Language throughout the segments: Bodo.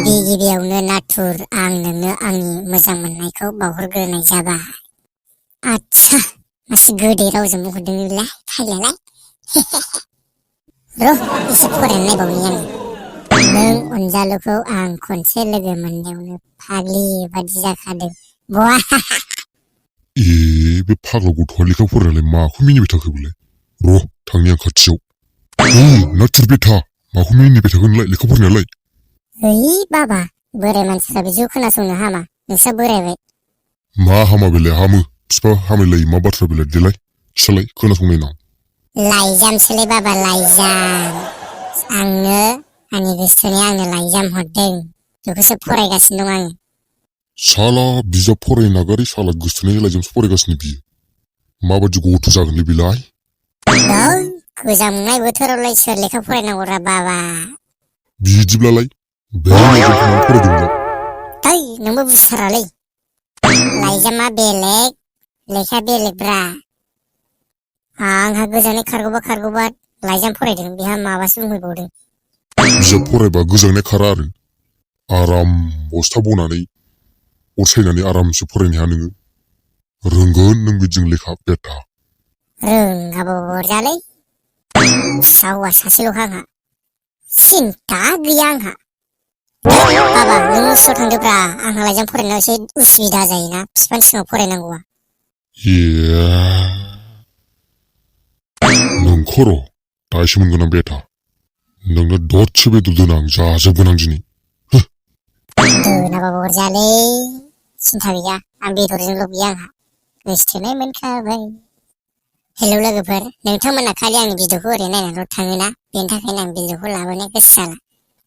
गिबियावनो नाथुर आं नोंनो आंनि मोजां मोननायखौ बावहरग्रोनाय जाबाय। आच्छा मासे गोदै रावजों बुंहरदों नोंलाय फाग्लायालाय। र' एसे फरायना नायबावनि आङो। नों अनजालुखौ आं खनसे लोगो मोननायावनो फाग्लि बादि जाखादों। बवा बे फाग्ला गथ'आ लेखा फरायनानै माखौ मिनिबाय थाखो बेलाय? र' थांनि आं खाथियाव। नाथुर बेथा माखौ मिनिबाय थाखो नोंलाय लेखा फरायनायालाय? ओइ बाबा बोराय मानसिफ्रा बिदिखौ खोनासंनो हामा, नोंस्रा बोरायबाय। मा हामा बेलाय? हामो बिफा हामलायलायो मा बाथ्रा बेलाय? देलाय खिथालाय खोनासंनायनाव। लाइजामसोलै बाबा लाइजाम। आंनो आंनि गोसोथोनाया आंनो लाइजाम हरदों, बेखौसो फरायगासिनो दं आङो। साला बिजाब फरायनो नागारै साला गोसोथोनाय लाइजामसो फरायगासिनो बियो। माबायदि गथ' जागोनलै बेलाय? गोजां मोननाय बोथोरावलाय सोर लेखा फरायनांगौरा बाबा। बिदिब्लालाय बे लाइजामखौ मानो फरायदों नोंलाय? थै नोंबो बुजिथारालै। लाइजामा बेलेग लेखाया बेलेगब्रा। आंहा गोजांनाय खारगौबा लाइजाम फरायदों, बेहा माबासो बुंहरबावदों। बिजाब फरायबा गोजांनाय खारा आरो आराम बस्था बनानै अर सायनानै आरामसो फरायनो हाया नोङो? रोंगोन नों बिदिजों लेखा बेथा। रोङाबाबो अरजालै, फिसा सासेल'खा आंहा, सिन्था गैया आंहा। बाबा नों न' सिङाव थांदोब्रा, आंहा लाइजाम फरायनायाव एसे उसुबिदा जायोना, बिफानि सिगाङाव फरायनांगौआ। नोंखौ र' दासो मोनगोन आं बेथा। नोंनो दरसे बेदर दोना आं जाजोबगोन आं दिनै। दोनाबाबो अरजायालै, सिन्था गैया, आं बेदरजोंल' गैया आंहा, गोसोथोनाय मोनखाबाय। हेलौ लोगोफोर, नोंथांमोना खालि आंनि भिडिअखौ ओरैनो नायनानैल' थाङोना? बेनि थाखायनो आं भिडिअखौ लाबोनो गोसो जाला।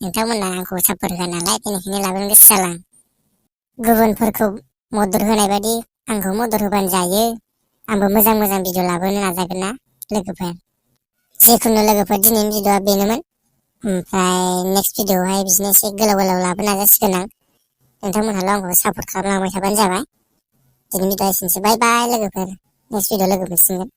नोंथांमोना आंखौ सापर्ट होआ नालाय, बेनिखायनो लाबोनो गोसो जाला आं। गुबुनफोरखौ मदद होनाय बायदि आंखौ मदद होबानो जायो। आंबो मोजां भिडिअ लाबोनो नाजागोन ना लोगोफोर। जिखुनु लोगोफोर दिनैनि भिडिअआ बेनोमोन। ओमफ्राय नेक्स्ट भिडिअआवहाय बिदिनो एसे गोलाव लाबोनो नाजासिगोन आं। नोंथांमोनहाल' आंखौ सापर्ट खालामलांबाय थाबानो जाबाय। दिनैनि भिडिअआ एसेनोसै, बाय बाय लोगोफोर। नेक्स्ट भिडिअ लोगो मोनसिगोन।